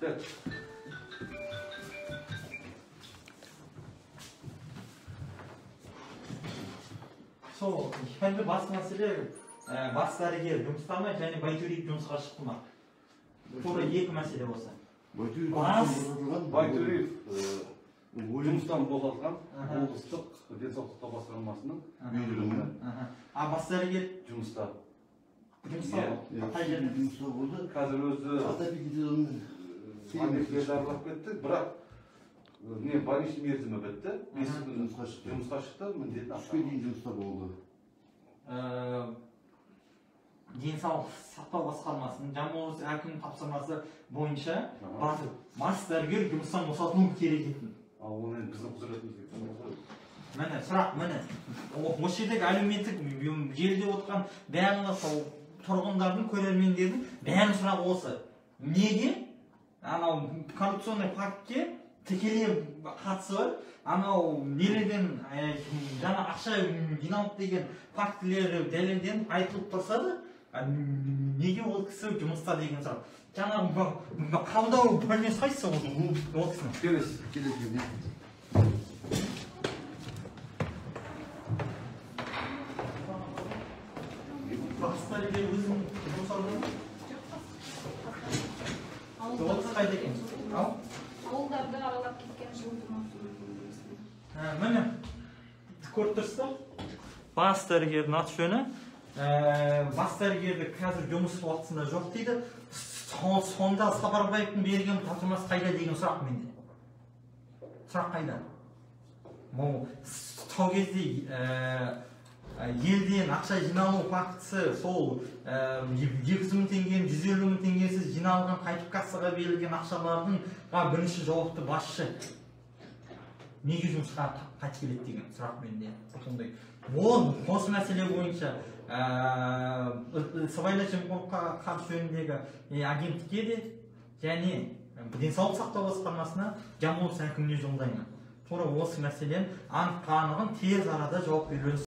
Так. Сол, енді бас мәселе, бас дәрігер жұмыста ма және Байтөреев жұмысқа шықты ма? Тура екі мәселе осы. Байтөреев жұмыстан босатылған облыстық денсаулық сақтау басқармасының müdürü. А бас дәрігер жұмыста. Жұмыста ма? Қай жерде? Жұмыста болды. Қазір өзі объектілерді аралап кетті, бірақ не больничный мерзімі бітті. 5 күн жұмысқа шықты. Жұмысқа шықты, міндетін Түске дейін жұмыста болды. Денсаулық сақтау басқармасының Жамбыл облысы әкімінің тапсырмасы бойынша бас дәрігер жұмыстан босатылуы керек етін. Ал оны енді біздің құзыретімізге кірмейді ғой. Міне сұрақ, міне. Осы жердегі әлеуметтік желіде отырған барлық сол тұрғындардың, көрермендердің бәрінің сұрағы осы. Неге анау коррупционный фактке тікелей қатысы бар, анау нелерден жаңа ақша жиналды деген фактілері дәлелденіп айтылып тұрса да, неге ол кісі жұмыста деген сұрақ. Жаңа қабылдау бөлмесі қайсысы ол кісінің? Келесі. Келесі. Бас дәрігер өзінің жұмыс орны ма? Ол кісі қайда екен? Ау? Ауылдарды аралап кеткен жылыту маусымы. Міне, көріп тұрсыздар? Бас дәрігердің аты жөні. Бас дәрігерді қазір жұмыс уақытысында жоқ дейді. Сонда Сапарбаевтың берген тапсырмасы қайда деген сұрақ менде. Сұрақ қайда? Сол кезде елден ақша жиналу фактісі сол 200 мың теңгенің 150 мың теңгесі жиналған қайтып кассаға берілген ақшалардың бірінші жауапты басшы неге жұмысқа қайтып келеді деген сұрақ менде. Сондай. Осы мәселе бойынша сыбайлас жемқорлыққа қарсы жөніндегі агенттікке де және денсаулық сақтау басқармасына Жамбыл облысы әкіміне жолдаймын. Тура осы мәселенің анық қанығын тез арада жауап берулерін